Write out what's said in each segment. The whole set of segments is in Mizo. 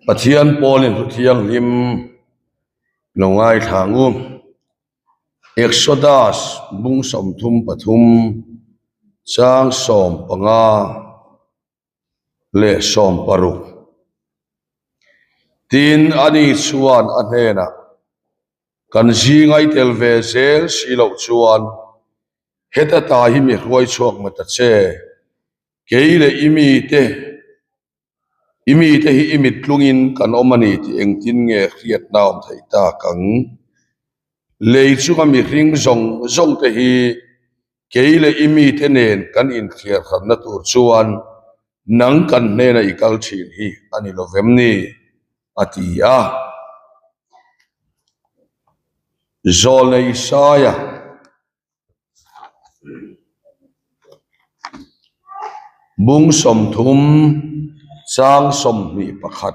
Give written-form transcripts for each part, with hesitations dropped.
Pathian pawlin thu thianghlim lo ngaithla ang u. Exodus bung 33 chang 15 leh 60. Tin, ani chuan a hnenah, Kan zinga i tel ve zel si loh chuan heta ta hi mi hruai chhuak ma ta che. Kei leh i mite, i mite hi i mit tlungin kan awm a ni tih engtin nge hriatna awm theih tak ang? Lei chunga mihring zawng zawng te hi kei leh i mite nen kan inthliar hranna tur chuan nang kan hnena i kal thin hi a ni lo vem ni? a ti a. Zawlnei Isaia. Bung 30 chang 21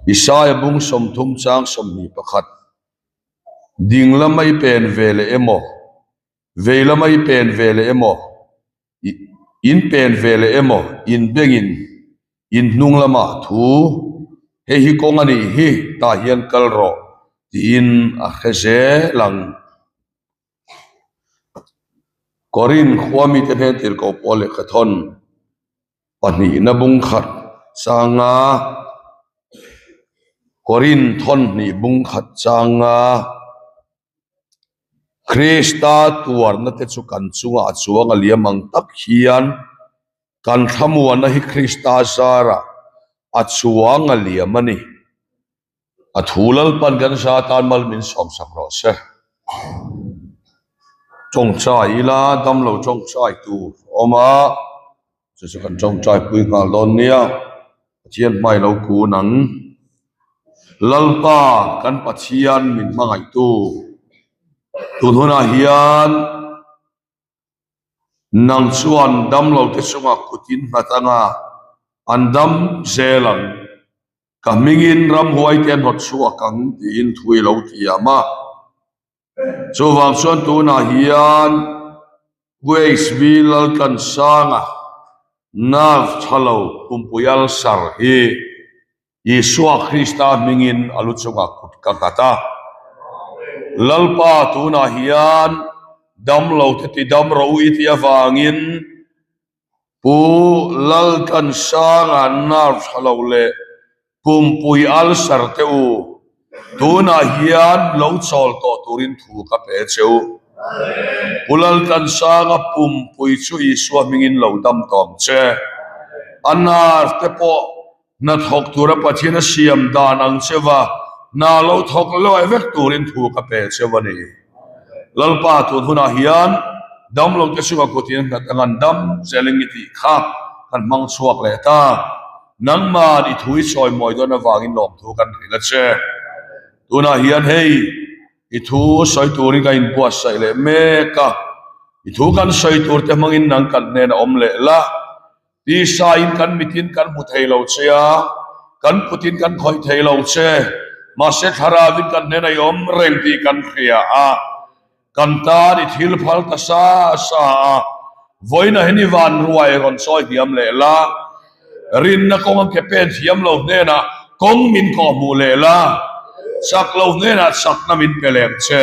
Isaia bung 30 chang 21 Ding lama i pen ve leh emaw, vei lama i pen ve leh emaw, in pen ve leh emaw, in bengin in hnung lamah thu hei hi kawng a nih hi tah hian kal rawh tiin a hre zel ang. Korin khua mite hnen tirhkoh pawl lehkha thawn pahnihna bung khat changa Korin thawn hnih bung khat changa Krista tuarna te chu kan chungah a chuang a liam ang tak hian kan thlamuanna hi Krista zarah a chuang a liam a ni. A thu Lalpan kan za tan mal min sawm sak rawh se. Tawngtai ila damlo tawngtai tur a awm a, chu chu kan tawngtai pui nghal dawn nia, Pathian hmai lo kun ang. Lalpa kan Pathian min hmangaihtu tun hunah hian Nang chuan damlo te chungah kut in nghat anga an dam zel ang. Ka hmingin ramhuai te an hawt chhuak ang tiin thu i lo thiam a. Chuvang chuan tunah hian UHV Laltlansanga nerve tha lo pumpui ulcer hi Isua Krista hmingin a lu chungah kut ka nghat a. Lalpa tunah hian damlo te ti dam rawh u i tih avangin Pu Laltlansanga nerve tha lo leh pumpui ulcer te u, tunah hian lo chawl tawh turin thu ka pe che u. Pu Laltlansanga pumpui chu Isua hmingin lo dam tawh ang che. A nerve te pawh hna thawk tura Pathian a siam dan ang cheuva hna lo thawk lawih vek turin thu ka pe cheu a ni. Lalpa tun hunah hian damlo te chunga kutin hna ta ngan dam zelin i tih kha kan hmang chhuak leh ta. Nangman i thu i sawi mawi dawn avangin lawmthu kan hrilh a che. Tunah hian hei i thu sawi turin ka inbuatsaih leh mek a, i thu kan sawi tur te hmangin nang kan hnenah awm leh la. Tisain kan mitin kan hmu thei lo che a, kan kutin kan khawih thei lo che, mahse thlarauin kan hnenah i awm reng tih kan hria a, kan tan i thil phal ta sa sa a, vawiinah hian i van ruai rawn sawi hniam leh la, rinna kawng a ke pen thiam lo hnenah kawng min kawh hmuh leh la, chak lo hnenah chakna min pe leng che.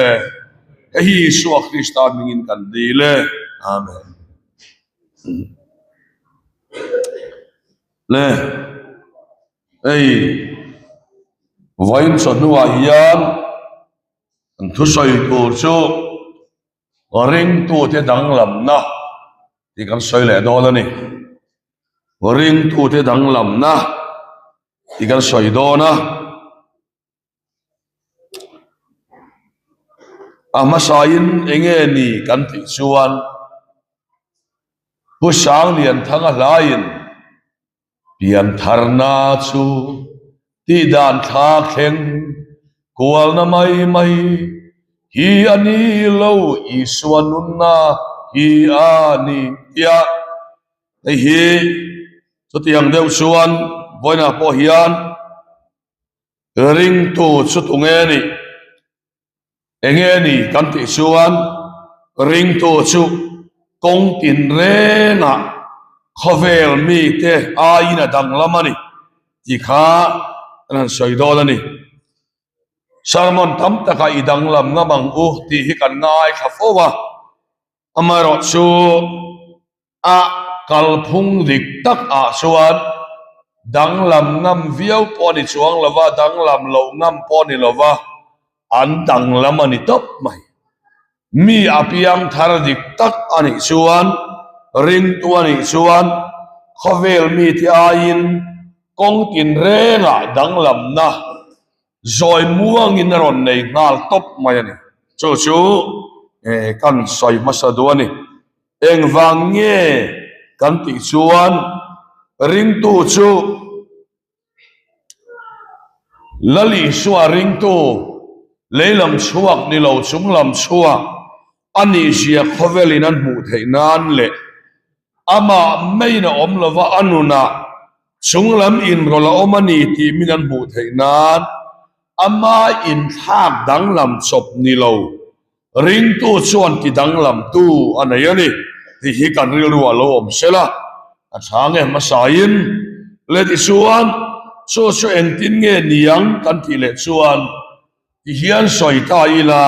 Hei hi Isua Krista hmingin kan dil e. Amen. Le hei vawiin chawhnuah hian an thusawi tur chu ringtute danglamna tih kan sawi leh dawn a ni ringtute danglamna tih kan sawi dawn a. A hmasain enge ni kan tih chuan Pu Sanglianthanga hlaiin Piantharna chu tih dan thla thleng kualna mai mai hi a ni lo Isua nunna hi a ni tia hei hi chutiang deuh chuan vawiinah pawh hian Ringtu chu tunge ni? Enge ni kan tih chuan ringtu chu kawng tin rengah khawvel mite aiin a danglam a ni. Tih kha kan han sawi dawn a ni. Sermon tam takah i danglam ngam ang u tih hi kan ngaithla fo a, amaherawhchu a kalphung dik tak ah chuan danglam ngam viau pawh a ni chuang lo va, danglam loh ngam pawh a ni lo va, an danglam a ni tawp mai. Mi a piang thar dik tak a nih chuan, ringtu a nih chuan khawvel mite aiin kawng tinrengah danglamna zawi muangin a rawn nei nghal tawp mai a ni. Chu chu kan sawi hmasa duh a ni. Engvang nge kan tih chuan ringtu chu Lal Isua ringtu lei lam chhuak ni lo chung lam chhuak a nihzia khawvelin an hmuh theih nan leh amah maiin a awm lova a nunah chung lam inrawlh a awm a ni tih min an hmuh theih nan ama inthlak danglam chawp ni lo Ringtu chuan ti danglamtu a nei a ni tih hi kan rilru a lo awm sel a, a tha nge hmasain le tichuan chu chu engtin nge niang kan tih leh chuan ti hian sawi ta ila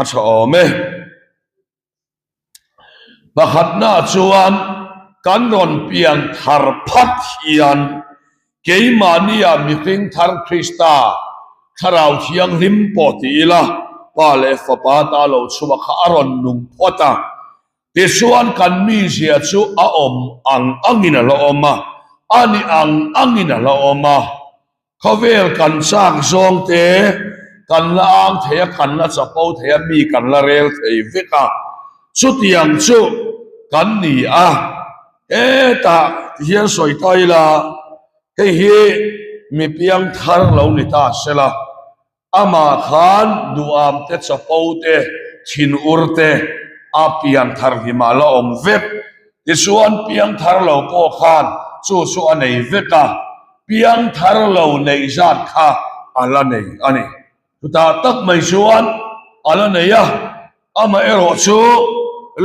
a tha awm e. Pakhatna chuan kan rawn pian thar phat hian keimahnia mihring thar Krista Thlarau Thianghlim pawh ti ila Pa leh Fapa ta lo chhuah kha a rawn nung phawt a. Tichuan kan mizia chu a awm ang angin a la awm a, a ni ang angin a la awm a. Khawvel kan chak zawng te kan la ang thei a, kan la chapo thei a, mi kan la rel thei vek a, chutiang chu kan ni a. Hetah ti hian sawi ta ila, hei hi mi piang thar lo ni ta sela, Amah khan duham te chapo te thinur te a pian thar hlimah la awm vek. Tichuan piang thar lo pawh khan chu chu a nei vek a, piang thar lo neih zat kha a la nei a ni. Chutah tak mai chuan a la nei a, amaherawh chu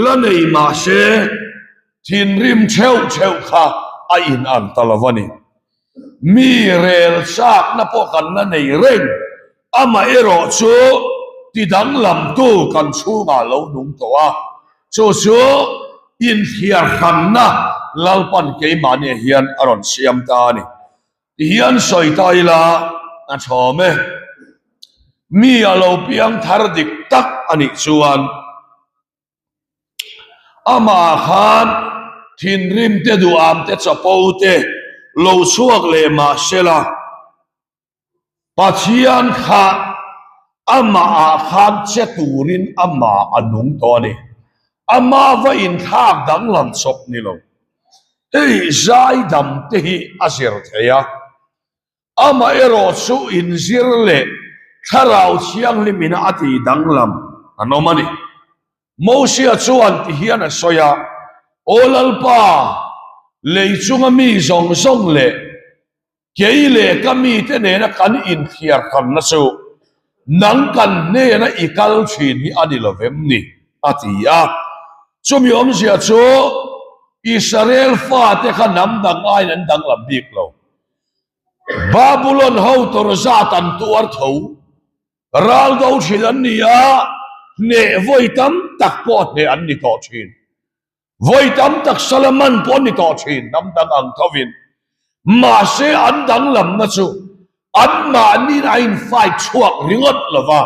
la nei mah se thinrim theuh theuh kha a in ang ta lo a ni. Mi rel chakna pawh kan la nei reng, amaherawh chu ti danglamtu kan chhungah lo nung tawh a, chu chu inthiar hranna Lalpan keimahniah hian a rawn siam ta a ni. Ti hian sawi ta ila a thawm e. Mi a lo piang thar dik tak a nih chuan, Amah khan thinrim te duham te chapo te lo chhuak leh mah sela, Pathian kha amahah khan che turin amah a nung tawh a ni. Amah va inthlak danglam chawp ni lo. Hei zaidam te hi a zir thei a. Amaherawh chu inzir leh Thlarau Thianghlim ina a tih danglam an awm a ni. Mosia chuan ti hian a sawi a, Aw Lalpa, lei chunga mi zawng zawng leh kei leh ka mite nena kan inthiar thanna chu nang kan hnena i kal thin hi a ni lovem ni? a ti a. Chumi awmzia chu Israel fate kha hnam dang aiin an danglam bik lo. Babulon ho tawr zat an tuar tho. Ral do thin an ni a, hneh vawi tam tak pawh hneh an ni tawh thin. Vawi tam tak Salaman pawh an ni tawh thin, hnam dang ang thovin. Mahse an danglamna chu anmahniin a in fight chhuak ringawt lo va,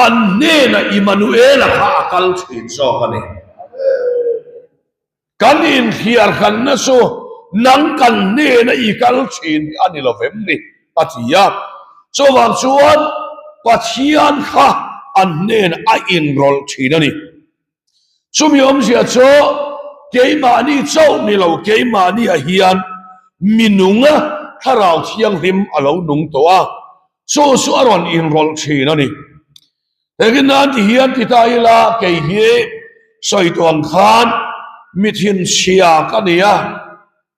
an hnenah Immanuela kha a kal thin zawk a ni. Kan inhliarhlanna chu nang kan hnena i kal thin hi a ni lo vem ni? a ti a. Chuvang chuan Pathian kha an hnenah a inrawlh thin a ni. Chumi awmzia chu keimahni chauh ni lo, keimahniah hian mi nunga Thlarau Thianghlim a lo nung tawh a, chu chu a rawn inrawlh thin a ni. Hengin nan ti hian ti ta ila kei hi sawi tawh ang khan mi thinchhia ka ni a,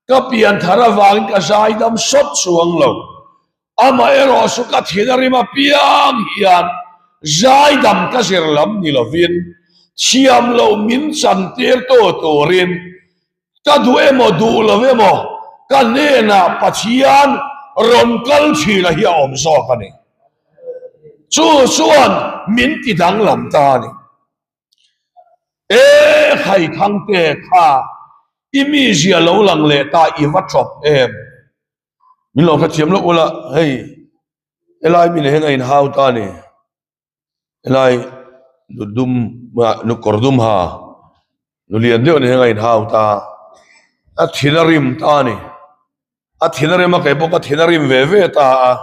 ka pian thar avangin ka zaidam sawt chuang lo. Amaherawh chu ka thin a rim apiang hian zaidam ka zir lam ni lovin thiam loh min chantir tu turin Ka duh emaw duh lo emaw ka hnenah Pathian rawn kal ṭhina hi a awm zawk a ni. Chu chuan min ti danglam ta a ni. E Haithangte kha i mizia lo lang leh ta i va ṭawp em? Min lo hrethiam loh ula, hei helai mi nen hian a inhau ta a ni. Helai nu dum nu kawr dum ha nu lian deuh nen hian a inhau ta a, a thin a rim ta a ni. A thin a rim a, kei pawh ka thin a rim ve ve ta a.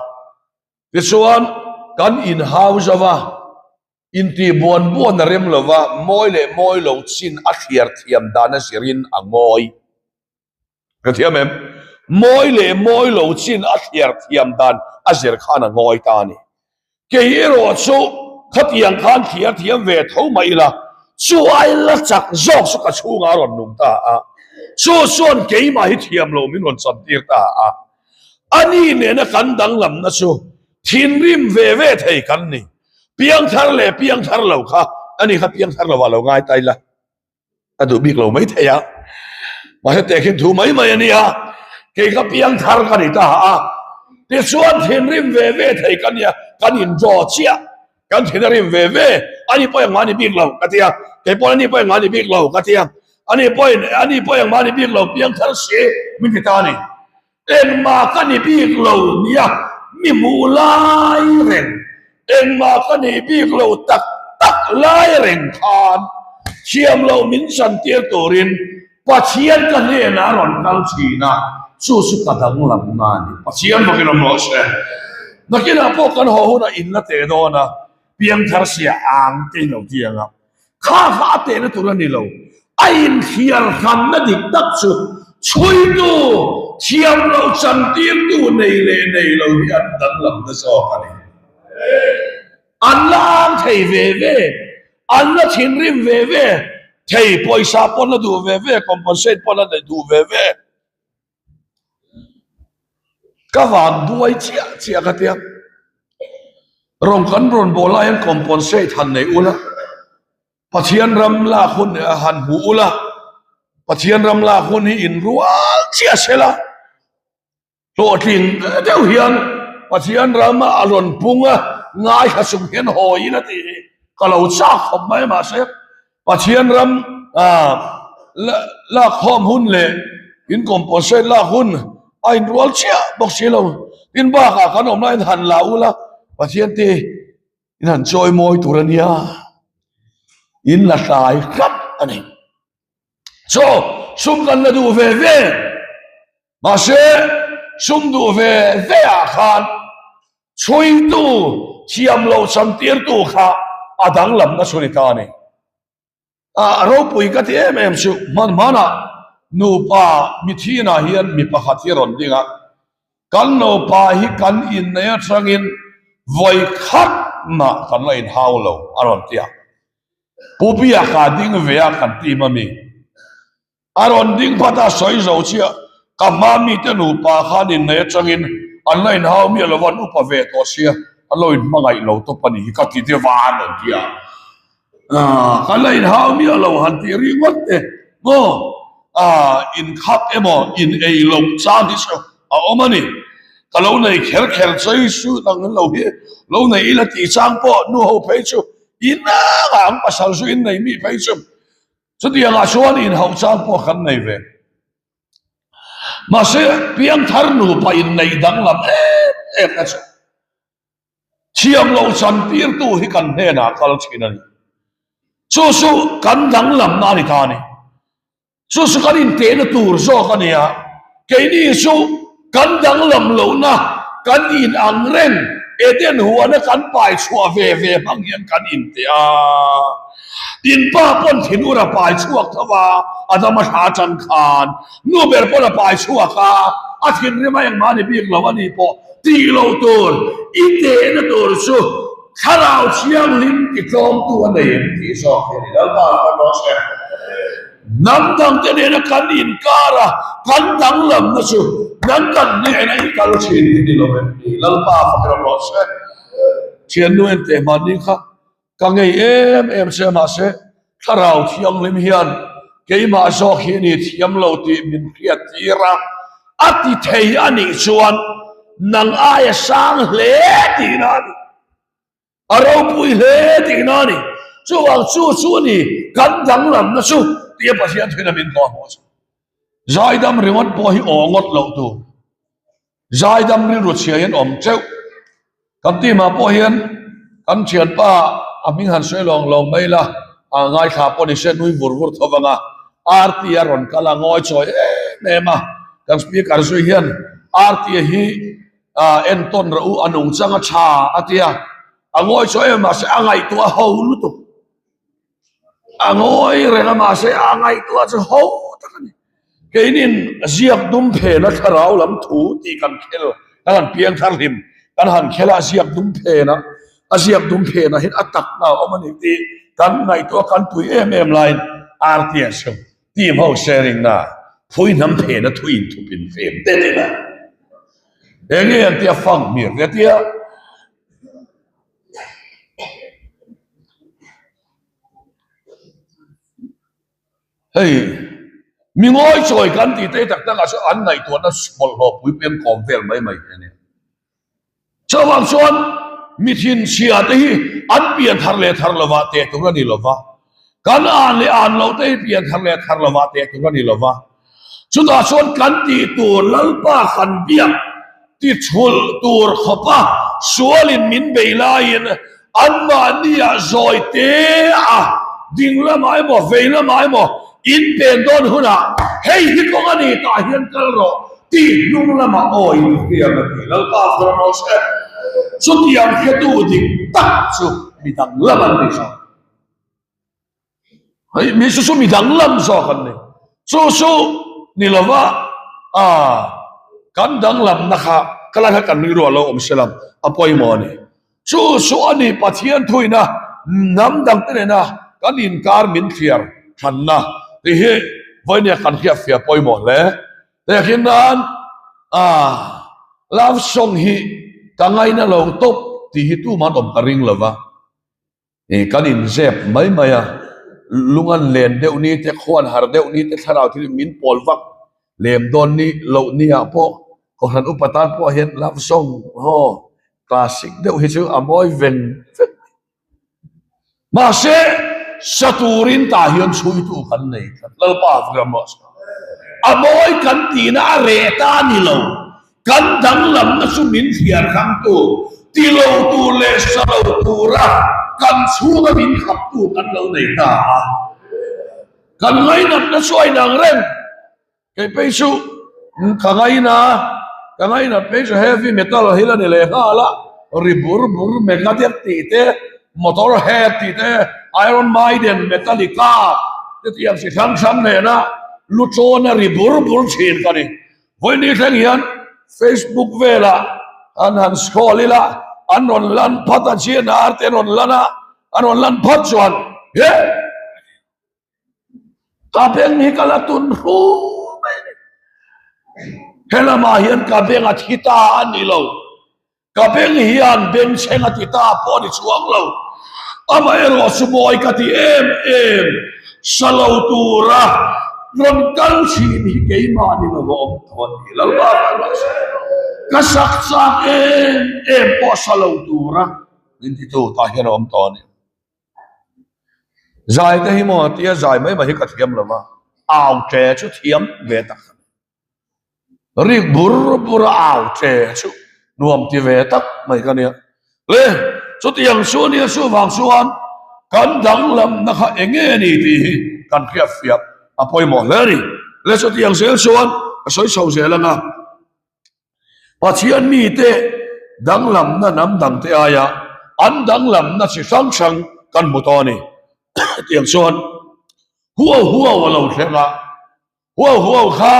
Tichuan kan inhau zo va, intih buan buan a rem lo va, mawi leh mawi lo chin a thliar thiam dan a zirin a ngawi. Ka thiam em? Mawi leh mawi lo chin a thliar thiam dan a zir khan a ngawi ta a ni. Kei erawh chu khatiang khan thliar thiam ve tho mah ila, chu ai la chak zawk chu ka chhungah a rawn nung ta a, chu chuan keimah hi thiam lo min rawn chantir ta a. Ani nena kan danglamna chu thinrim ve ve thei kan ni. Piangthar leh piangthar lo kha ani kha piangthar lovah lo ngai ta ila. A duh bik lo mai thei a, mahse tehkhin thu mai mai a nia, kei ka piang thar ka ni ta a, tichuan thinrim ve ve thei ka nia, kan in draw chiah, kan thin a rim ve ve, ani pawh engmah a ni bik lo ka ti a, kei pawh ani pawh engmah a ni bik lo ka ti a, ani pawhin ani pawh engmah a ni bik lo piang thar si min ti ta a ni. Engmah ka ni bik lo nia, mi hmuh lai reng, engmah ka ni bik lo tak tak lai reng khan thiam loh min chantir turin Pathian ka hnenah a rawn kal thin a, chu chu ka danglamna a ni. Pathian bawkin awm rawh se. Nakinah pawh kan haw hunah in la teh dawn a, piangthar sia ang te in lo ti ang a. Kha kha a tehna tur a ni lo. A inhliar hranna dik tak chu chhuitu, thiam lo chantirtu nei leh nei lo hi an danglamna zawk a ni. An la ang thei ve ve, an la thinrim ve ve thei, pawisa pawn la duh ve ve, compensate pawn la duh ve ve. Ka van buai chiah chiah ka tia rawn kan rawn bawl lai hian compensate han nei ula Pathian ram lak hun han hmu ula Pathian ram lak hun hi in rual chiah sela hlawhtling deuh hian Pathian ram a rawn pung a ngaithla chung hian hawi ila tih hi ka lo chak khawp mai mahse Pathian ram lak khawm hun leh in compensate lak hun a inrual chiah bawk si lo. Tin bakah kan awm laiin han la ula Pathian te in han chawi mawi tur a nia, in la hlai hlap a ni. Chaw sum kan la duh ve ve mahse sum duh ve ve ah khan chhuitu thiam lo chantirtu kha a danglamna chu ni ta a ni. A ropui ka ti em em chu hman hmanah nupa mithinah hian mi pakhat hi a rawn ding a, kan nupa hi kan innei atangin vawi khat mah kan la inhau lo a rawn ti a. Pu Biaka ding ve a kan team a mi. A rawn ding phat a sawi zo chiah, ka hma mite nupa khan innei atangin an la inhau miah lo va, an upa ve tawh sia, an lo inhmangaih lo tawp a ni hi ka ti te va an rawn ti a. Ka la inhau miah lo han tih ringawt te maw inkhap emaw in ei loh chang hi chu a awm a ni. Ka lo nei kher kher chai chu nang lo hi lo nei ila tih chang pawh nu ho phei chu inanga ang pasal chu innei mi phei chu Chutiangah chuan inhauh chang pawh kan nei ve. Mahse, piangthar nupa inneih danglam em em na chu thiam loh chantirtu hi kan hnenah kal thin a ni. Chu chu kan danglamna a ni ta a ni. Chu chu kan intehna tur zawk a ni a. Keini chu kan danglam lohna, kan in ang reng, Eden huana kan pai chhuah ve ve hmang hian kan inteh a. In pa pawn thinur a pai chhuak tho a, Adama thla atang khan nu ber pawn a pai chhuak a, a thinrim a engmah a ni bik lo a ni pawh tih loh tur, i tehna tur chu Thlarau Thianghlim ti tlawmtu a nei em tih zawk hi a ni. Lalpa kan rawn hre. Hnam dangte nena kan inkar a, kan danglamna chu nang kan hnena i kal thin hi ni lo em ni? Lalpa fak rawh rawh se. Thiannu en teh mahni kha ka ngei em em che mahse Thlarau Thianghlim hian keimah zawk hi ni thiam lo tih min hriat tir a, a ti thei a nih chuan. nang aia sang hle tihna a ni. A ropui hle tihna a ni. Chuvang chu chu a ni kan danglamna chu tia Pathian thuina min kawh hmuh chu. Zaidam ringawt pawh hi aw ngawt loh tur. Zaidam rilru chhia hian awm teuh. Kan team ah pawh hian kan thianpa a hming han sawi lawng lawng mai la, a ngaithla pawh ni se nui vur vur tho vang a, RT a rawn kal a ngawi chawi em em a, kan speaker zui hian RT hi entawn rawh u a nungchang a tha a ti a, a ngawi chawi em em mahse a ngaihtuah ho lutuk. A ngawi reng a mahse a ngaihtuah chu ho tak a ni. Keinin ziak dum phena thlarau lam thu tih kan khel, kan han piang thar hlim, kan han khel a ziak dum phena, a ziak dum phena hian a takna a awm a ni tih kan ngaihtuah kan pui em em laiin RTS chu team ho sharing na phui hnam phena thu inthup in fem te nen a eng nge an tia fang hmir te tia. Hei, mi ngawi chawi kan tih te tak takah chuan an ngaihtuahna bawlhhlawh pui peng kawm vel mai mai hi a ni. Chuvang chuan mi thinchhia te hi an pian thar leh thar lovah teh tur a ni lova, kan an leh an loh te hi pian thar leh thar lovah teh tur a ni lova. Chutah chuan kan tih tur Lalpa kan biak ti thulh tur khawpa sualin min bei laiin anmahniah zawi te a ding lamah emaw vei lamah emaw in pen dawn hunah hei hi kawng a ni tah hian kal rawh tih hnung lamah aw in hriam a ti. Lalpa fawr rawh se. Chutiang hretu dik tak chu mi danglam an ni zawk. Hei mi chu chu mi danglam zawk an ni. Chu chu ni lova a kan danglamna kha ka lai kha kan rilru a lo awm se lam a pawimawh a ni. Chu chu a ni Pathian thuina hnam dangte nena kan inkar min thliar thanna tih hi vawinia kan hriatfiah pawimawh hle. Tehkhin nan a love song hi ka ngaina lo tawp tih hi tuman awm ka ring lova. Ih kan inzep mai mai a, lung an len deuh ni te, khuan har deuh ni te, thlarau thil min pawl vak lem dawn ni loh ni ah pawh kohhran upa tan pawh hian love song haw classic deuh hi chu a mawi veng vek mai. Mahse sa turin tah hian chhuitu kan nei tlat, Lalpa ram ah chuan a mawi kan tihna a reh ta a ni lo. Kan danglamna chu min thliar hrangtu, ti lo tur leh sa lo tura kan chhunga min khaptu kan lo nei ta a. Kan ngainatna chu a inang reng. Kei phei chu ka ngaina, ka ngainat phei chu heavy metal hi la ni leh nghal a, ri bur bur Megadeth tih te, Motorhead tih te, Iron Maiden, Metallica te tih ang chi hrang hrang nena lu tawna ri bur bur thin ka ni. Vawiin thleng hian Facebook velah an han scroll ila, an rawn lan phat a, GNR te an rawn lan a, an rawn lan phat chuan he ka beng hi ka la tun hru mai a ni. He lamah hian ka beng a thi ta a ni lo. Ka beng hian bengchheng a ti ta pawh a ni chuang lo. Amaherawh chu mawi ka ti em em, sa lo tura rawn kal thin hi keimah ni lo a awm tawh a ni. Lalpa ka ruah sa ka sak chak em em pawh sa lo tura min titu tah hian a awm tawh a ni. Zai te hi maw tia zai mai mai hi ka thiam lo va, au ṭe chu thiam ve tak a ni. Rik bur bur a au che chu nuam ti ve tak mai ka nia. Le, chutiang chu ania chuvang chuan kan danglamna kha eng nge ni tih hi kan hriat fiah a pawimawh hle a ni. Le, chutiang zel chuan ka sawi chho zel ang a, Pathian mite danglamna hnam dangte aia an danglamna chi hrang hrang kan hmu tawh a ni. Tiang chuan huau huau a lo thleng a. Huau huau kha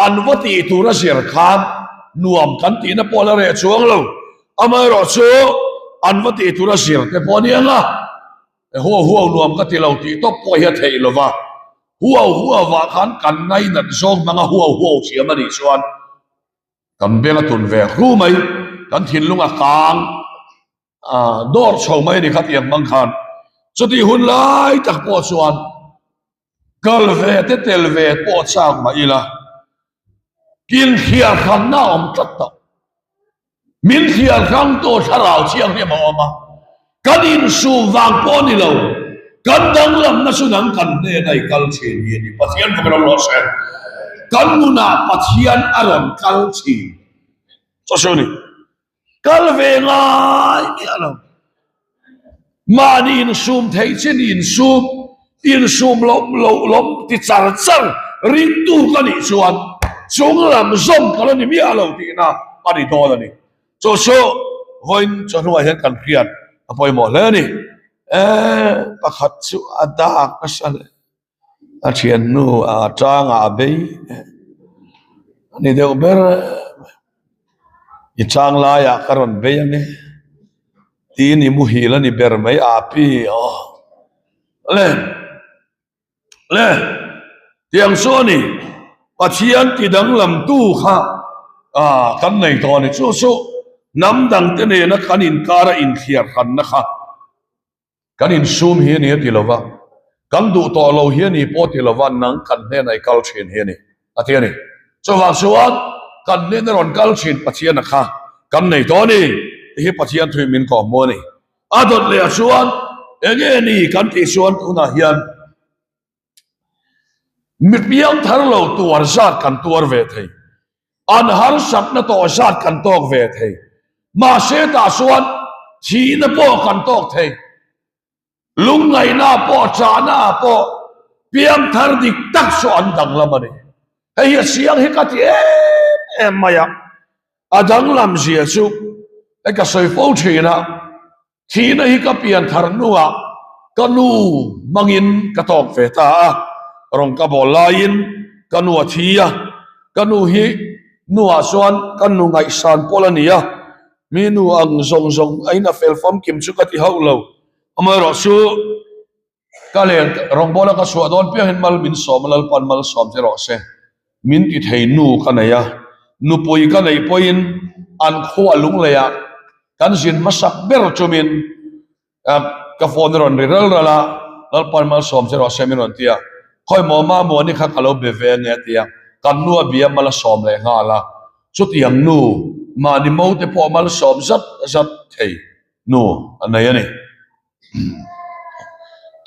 an va tih tur a zir khan nuam kan tihna pawh la reh chuang lo. Amaherawh chu an va tih tur a zir te pawh a ni ang a, huau huau nuam ka ti lo tih tawp pawh hi a theih lo va. Huau huau ah khan kan ngainat zawng hmanga huau huau thiam a nih chuan kan beng a tun ve hru mai, kan thinlung a kang. Dawr chho mai a ni kha tiang hmang khan chutih hun lai tak pawh chuan kal ve te tel ve pawh chak mah ila kin hriat hranna a awm tlat tawh. Min thliar hrangtu Thlarau Thianghlim a awm a, kan insum vang pawh a ni lo, kan danglamna chu nang kan hnena i kal thin hi a ni. Pathian fak rawh rawh se. Kan nunah Pathian a rawn kal thin. Chaw sawi a ni. Kal ve ngai miah lo. Mahni insum theih chin insum, insum loh loh lawm ti char char ringtu ka nih chuan chunglam zawm ka la ni miah lo tihna a ni dawn a ni. Chu chu vawiin chawhnuah hian kan hriat a pawimawh hle a ni. Eee pakhat chu a dak nasa hle. A thiannu a tangah a bei a ni deuh ber i chang laiah ka rawn bei ange tiin i muhil a ni ber mai a pi aw le le tiang chu a ni Pathian ti danglam tu kha ah kan nei tawh a ni chu chu hnam dang te nena kan inkar a inthliar hranna kha. Kan insum hi a ni a ti lova, kan duh tawh lo hi a ni pawh ti lova nang kan hnenah i kal thin hi a ni a ti a ni. Chuvang chuan kan hnena rawn kal thin Pathiana kha kan nei tawh a ni tih hi Pathian thuin min kawhhmuh a ni. A dawt leh ah chuan enge ni kan tih chuan tunah hian Mi piang thar lo tuar zat kan tuar ve thei, an harsatna tawh zat kan tawk ve thei, mahse tah chuan thihna pawh kan tawk thei, lungngaihna pawh chahna ah pawh piang thar dik tak chu an danglam a ni. Hei hi a chiang hi ka ti em em mai a, a danglam zia chu hei ka sawi fo thin a. Thihna hi ka pian thar hnuah ka nu hmangin ka tawk ve ta a, rawn ka bawl laiin ka nu a thi a, ka nu hi nuah chuan ka nu ngaihsan pawl a ni a, mi nu ang zawng zawng aiin a fel famkim chu ka ti hauh lo, amaherawh chu ka len rawngbawla ka chhuah dawn piangin mal min sawm a, Lalpan malsawm che rawh se. Min ti thei nu ka nei a, nupui ka neih pawhin an khua lungleiah kan zin hmasak ber chumin ka phone a rawn ri ral ral a, Lalpan malsawm che rawh se min rawn ti a, khawi maw Mamuani kha ka lo be ve ania a ti a, kan nu a bia mal a sawm leh nghal a, chutiang nu mahni mo te pawh malsawm zat zat thei nu a nei a ni.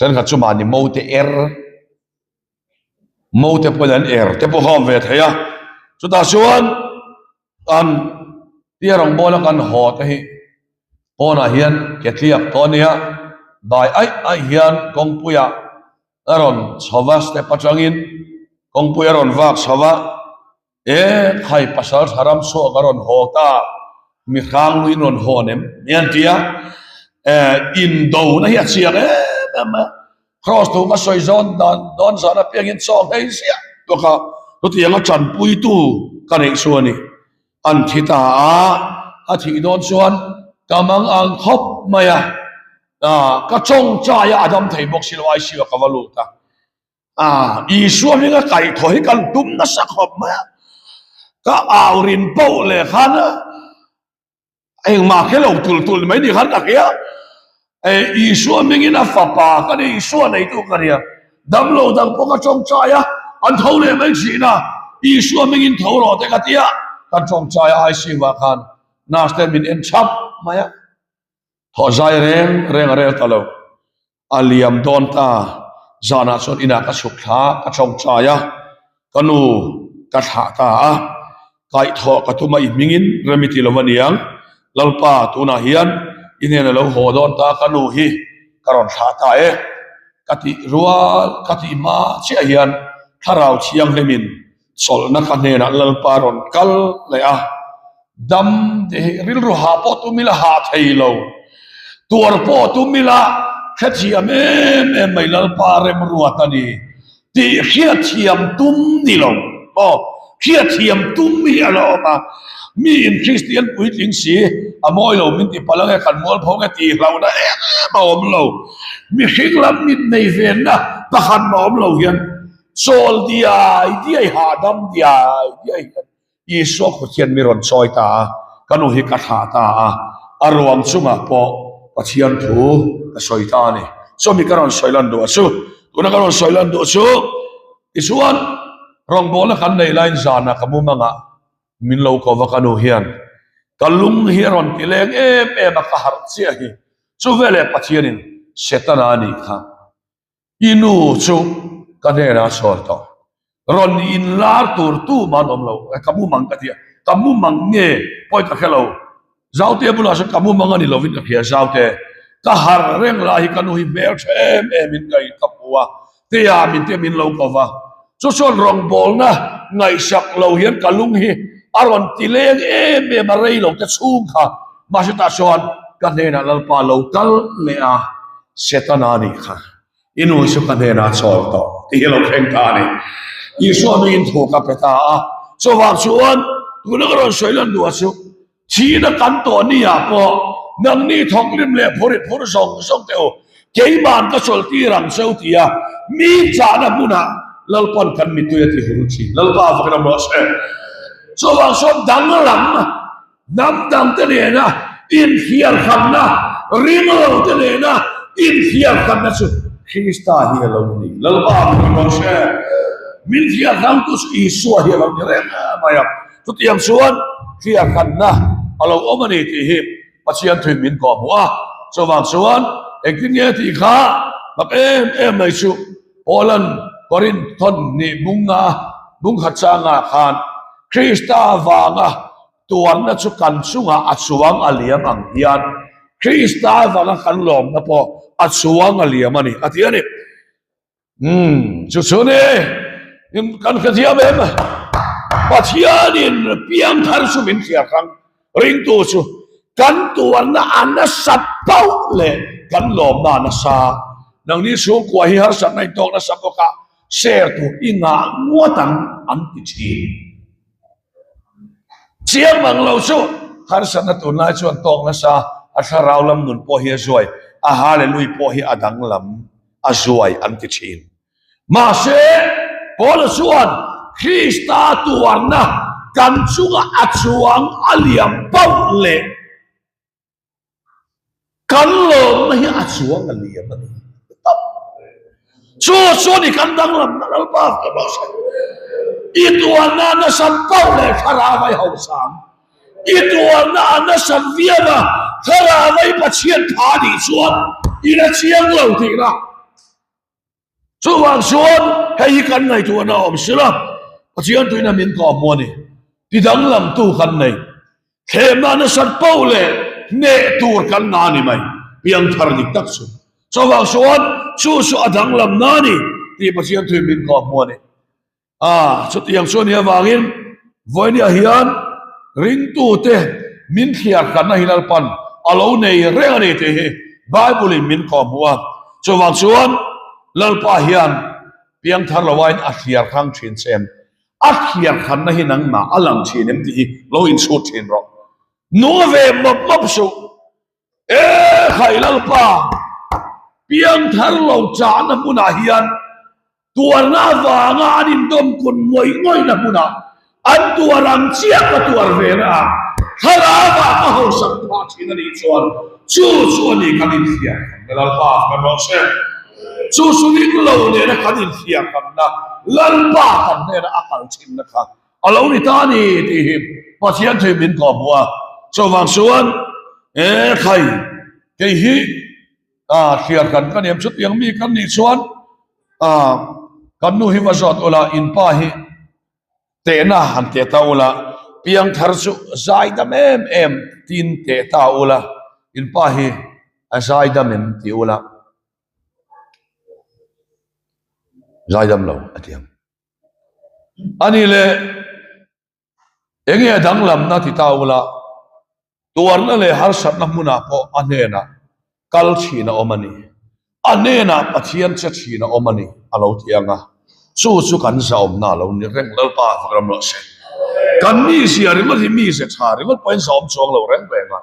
Thenkhat chu mahni mo te er. Mo te pawhin an er te pawh a awm ve thei a, chutah chuan an tia rawngbawla kan haw te hi pawnah hian ke tliak tawh a nia, dai aih aih hian kawngpuiah a rawn chho va step atangin kawngpui a rawn vak chho va. E khai pasal tha ram chhuak a rawn haw ta, mi hrang luiin rawn haw nem ni an ti a, e indo na hi a chiang em em a, Kraws thu ka sawi zawn dan dawn zan apiangin chaw nghei ziah bawk a, chutiang a tanpuitu ka neih chu a ni. An thi ta a, a thih dawn chuan ka mang ang khawp mai a, ka tawngtai a a dam thei bawk si lo, ICU ah ka va lut a. A, Isua hminga kaihthawh hi kan tum nasa khawp mai a, ka au rin poh leh khan engmah khe lo tul tul mai ni khan ka hria. E, Isua hmingin a fapa ka ni, Isua neitu ka nia. Damlo dang pawh ka tawngtai a, an tho leh mai thin a, Isua hmingin tho rawh te ka ti a, kan tawngtai a ICU ah khan nurse ten min en chhap mai a, thawh zai reng reng a rel ta lo. A liam dawn ta, zanah chuan inah ka chhuk thla a, ka tawngtai a, ka nu ka thlah ta a, kaihthawh ka tum a i hmingin rem i ti lo aniang, Lalpa tunah hian i hnena lo haw dawn ta ka nu hi ka rawn thlah ta e, ka tih rual ka tih hma chiah hian thlarau thianghlimin Chawlhna ka hnenah Lalpa rawn kal leh a, dam te hi rilru hah pawh tum ila hah thei lo, tuar pawh tum ila hrethiam em em mai Lalpa remruat a ni tih hriatthiam tum ni lo maw, hriatthiam tum hi a la awm a, mi in Kristian puitling si a mawi lo min ti palh ange kan mualpho nge tih hlauhna em em a awm lo, mihring lam mit nei venna pakhat mah awm lo hian Chawl diai diai hahdam diai diai hian Isua kut hian mi rawn chawi ta a, ka nu hi ka thlah ta a, a ruang chungah pawh Pathian thu ka sawi ta a ni. Chumi ka rawn sawi lan duh a chu, tuna ka rawn sawi lan duh chu tichuan rawngbawlna kan nei laiin zanah ka mumangah min lo ko va ka nu hian. Ka lung hi a rawn ti leng em em a, ka harh chiah hi. Chu veleh Pathianin Setana a nih kha. I nu chu ka hnenah a sawi tawh. Rawn inlar tur tumah an awm lo. Ka mumang ka ti a, ka mumang nge pawi ka hre lo. Zaute bulah sawn ka mumang a ni lovin ka hria Zaute. Ka harh reng lai hi ka nu hi hmel tha em em in ka ka hmu a, Tea min te min lo ko va. Chu chuan rawngbawlna ngaihsak lo hian ka lung hi a rawn ti leng em em a rei lo te chhung kha. Mahse tah chuan ka hnenah Lalpa lo kal leh a, Setana a nih kha. I nu chu ka hnenah a chawl tawh tih hi a lo thleng ta a ni. Isua hmingin thu ka pe ta a. Chuvang chuan tuna ka rawn sawi lan duh chu Thihna kan tawh ni ah pawh nangni thawklim leh phurit phur zawng zawng teh u, keiman ka chawlh tir ang cheu ti a, mi chahna hmunah Lalpan kan mittui a ti hur thin. Lalpa vakin a mawh se. Chuvang sawn danglam hnam dangte nena inhliarkhanna, ringlo te nena inhliarkhanna chu Krista hi a lo ni. Lalpa vakin a mawh se. Min hliarkhangtu chu Isua hi a lo ni reng mai a. Chutiang chuan hriathanna a lo awm a ni tih hi Pathian thuin min kawhhmuh a. Chuvang chuan engtin nge tih kha mak em em mai chu Paula'n Korinth thawn hnih bunga bungkhat changah khan Krista vanga tuarna chu kan chungah a chuang a liam ang hian Krista vanga kan lawmna pawh a chuang a liam a ni a ti a ni. Umm chu chu ni in kan hrethiam em Pathianin piangthar chu min hria hrang ringtu chu kan tuarna a nasa pauh leh kan lawmna a nasa nangni chhungkua hi harsatna in tawk nasa bawk a share tur i ngah ngawt ang an ti thin. Chiang mang lo chu harsatna tunlai chuan tawk nasa a thlarau lam nun pawh hi a zuai a hallelui pawh hi a danglam a zuai an ti thin. Mahse Paula chuan Krista tuarna kan chunga a chuang a liam pauh leh Kan lawmna hi a chuang a liam a ni tawp. Chu chu a ni kan danglamna Lalpa ka rawh se. I tuarna a nasa pauh leh thlarau ai hosang. I tuarna a nasa viau a thlarau ai Pathian tha nih chuan i la chiang lo tihna. Chuvang chuan hei hi kan ngaihtuahna a awm sila, Pathian tuina min kawhhmuh a ni. Ti danglamtu kan nei. Thlemna nasat poh leh hneh tur kan ngah a ni mai, piangthar dik tak chu. Chuvang chuan chu chu a danglamna a ni tih Pathian tuin min kawhhmuh a ni. A, chutiang chu a nih avangin vawinia hian ringtute min thliar hranna hi Lalpan a lo nei reng a ni tih hi Bible-in min kawhhmuh a. Chuvang chuan Lalpa hian piangthar lo aiin a thliar hrang thin che em? A thliar hranna hi nangmah a lang thin em tih hi lo inchhut thin rawh. Nung ve mawp mawp suh. E khai Lalpa, piangthar lo chahna hmunah hian Tuarna avanga an indawm kun ngawih ngawihna hmunah an tuar ang chiah ka tuar ve na a, thlarauah ka hausak phah thin a nih chuan chu chu a ni kan inhliah khamna Lalpa kan rawh se. Chu chu ring lo nena kan inhliah khamna Lalpa kan hnena a kal thinna kha a lo ni ta a ni tih hi Pathian thei min kawhhmuh a. Chuvang chuan e khai kei hi A hriar kan ka niam chutiang mi kan nih chuan a kan nu hi va zawt ula in pa hi tehna han teh ta ula piangthar chu zaidam em em tin teh ta ula in pa hi a zaidam em ti ula zaidam lo a ti ang ani le Enge a danglamna ti ta ula, tuarna leh harsatna hmunah pawh a hnenah kal thin a awm a ni. A hnenah Pathian che thin a awm a ni a lo ti ang a, chu chu kan zahawmna a lo ni reng. Lalpa fak ram rawh se. Kan mizia ringawt hi mize tha ringawt pawhin zahawm chuang lo reng reng a.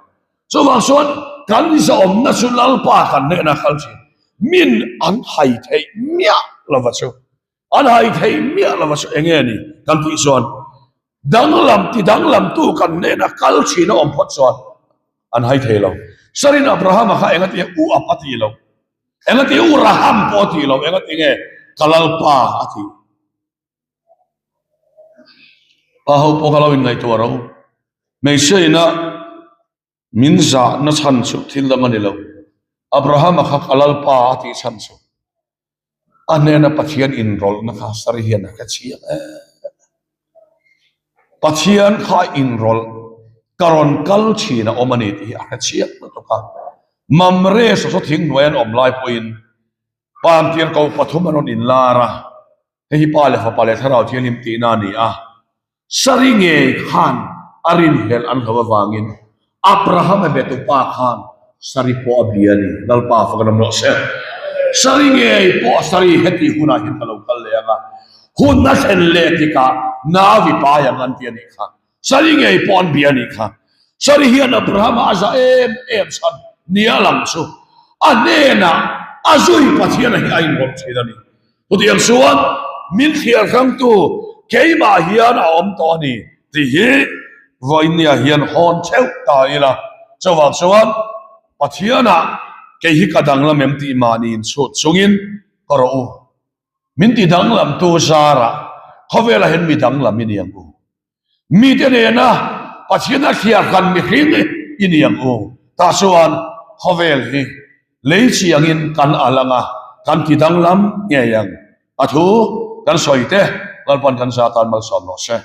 Chuvang chuan kan zahawmna chu Lalpa kan hnenah kal thin min an hai theih miah lova chu. An hai thei miah lo a chu enge ni kan tih chuan danglam ti danglamtu kan hnena kal thin a awm phawt chuan an hai thei lo. Sarin Abrahama kha enga tinge u ap a ti lo, enga tinge u Raham pawh a ti lo, enga tinge ka Lalpa a ti. Pa ho pawh kha lo inngaihtuah ro. Hmeichhia ina. Min zahna chhan chu thil dang a ni lo. Abrahama kha ka Lalpa a tih chhan chu a hnena Pathian inrawlhna kha Sari hian a hre chiang em. Pathian kha inrawlh ka rawn kal thin a awm a ni tih hi a hre chiang lutuk a. Mamre sawsaw thing hnuai an awm lai pawhin Pantir ko pathum an rawn inlar a, hei hi Pa leh Fapa leh Thlarau Thianghlim tihna a ni a. Sari ngei khan a rinhlelh an hlo avangin Abraham-a betupa khan Sari pawh a bia a ni. Lalpa fak an awm rawh se. Sari ngei pawh Sari heti hunah hian ka lo kal leh ang a, hun a thlen leh tikah nau i pai ang an ti a nih kha. Sari ngei pawh an bia a nih kha. Sari hian Abrahama a za em em chhan nia lang chu a hnenah a zui Pathiana hi a inrawlh thin a ni. Chutiang chuan min thliar hrangtu keimah hian a awm tawh a ni tih hi vawinia hian hawn theuh ta ila. Chuvang chuan Pathianah kei hi ka danglam em tih mahni inchhut chungin ka rawh u. Min ti danglamtu zarah khawvelah hian mi danglam i ni ang u. Mite nena Pathian a thliar kan mihring i ni ang u. Tah chuan khawvel hi lei chiangin kan al ang a, kan ti danglam ngei ang. A thu kan sawi te Lalpan kan zah tan malsawm rawh se.